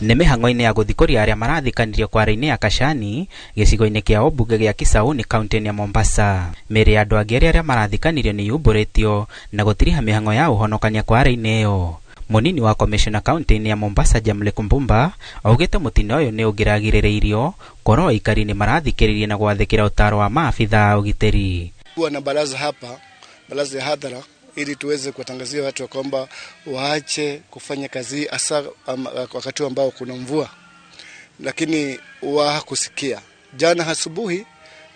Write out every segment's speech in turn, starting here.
Nĩ mĩhang'o-inĩ ya gũthikũria arĩa marathikanirio kware-inĩ ya Kashani gĩcigo-inĩ kĩa ũmbunge gĩa Kisauni kaunti-inĩ ya Mombasa. Mĩĩrĩ ya andũ angĩ erĩ arĩa marathikanirio nĩ yumbũrĩtio na gũtiriha mĩhang'o ya ũhonokania kware-inĩ ĩyo. Mũnini wa komishona kaunti-inĩ ya Mombasa Jamlek Mbumba augĩte mũtino ũyũ nĩ ũngĩragirĩrĩirio korwo aikari nĩ marathikĩrĩria na gwathĩkĩra ũtaro wa maabitha a ũgitĩri. Kuwa na baraza hapa, baraza ya hadhara, ili tuweze kuwatangazia watu ya kwamba waache kufanya kazi hasa wakati ambao kuna mvua, lakini hawakusikia. Jana asubuhi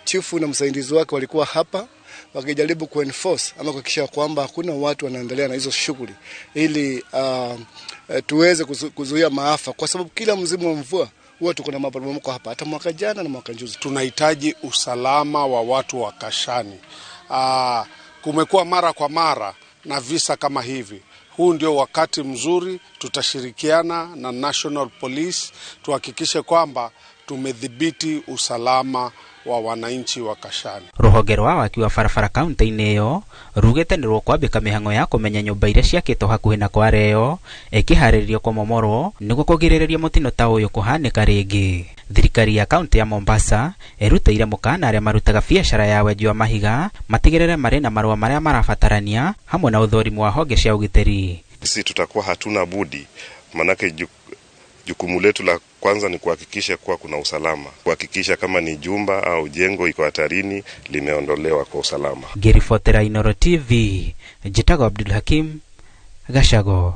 chifu na msaidizi wake walikuwa hapa wakijaribu kuenforce ama kuhakikisha kwamba hakuna watu wanaendelea na hizo shughuli ili tuweze kuzuia maafa, kwa sababu kila msimu wa mvua huwa tuko na maporomoko hapa, hata mwaka jana na mwaka juzi. Tunahitaji usalama wa watu wa Kashani. Kumekuwa mara kwa mara na visa kama hivi. Huu ndio wakati mzuri, tutashirikiana na National Police tuhakikishe kwamba tumedhibiti usalama wa wananchi wa Kashani. Rũhonge rwa waki wa barabara kaunti-inĩ ĩyo rugĩte nĩ rũkwambĩka mĩhang'o ya kũmenya nyũmba iria ciakĩtwo hakuhĩ na kware ĩyo ĩkĩharĩrĩrio kũmomorwo nĩguo kũgirĩrĩria mũtino ta ũyũ kũhanĩka rĩngĩ. Thirikari ya kaunti ya Mombasa ĩrutĩire mũkana arĩa marutaga biacara ya wenji wa mahiga matigĩrĩre marĩ na marũa marĩa marabatarania hamwe na ũthũrimi wa honge cia ũgitĩri. Sisi tutakuwa hatuna budi, manake jukumu letu la kwanza ni kuhakikisha kuwa kuna usalama, kuhakikisha kama ni jumba au jengo iko hatarini limeondolewa kwa usalama. Ngĩribotera Inooro TV, njĩtagwo Abdul Hakim Gacago.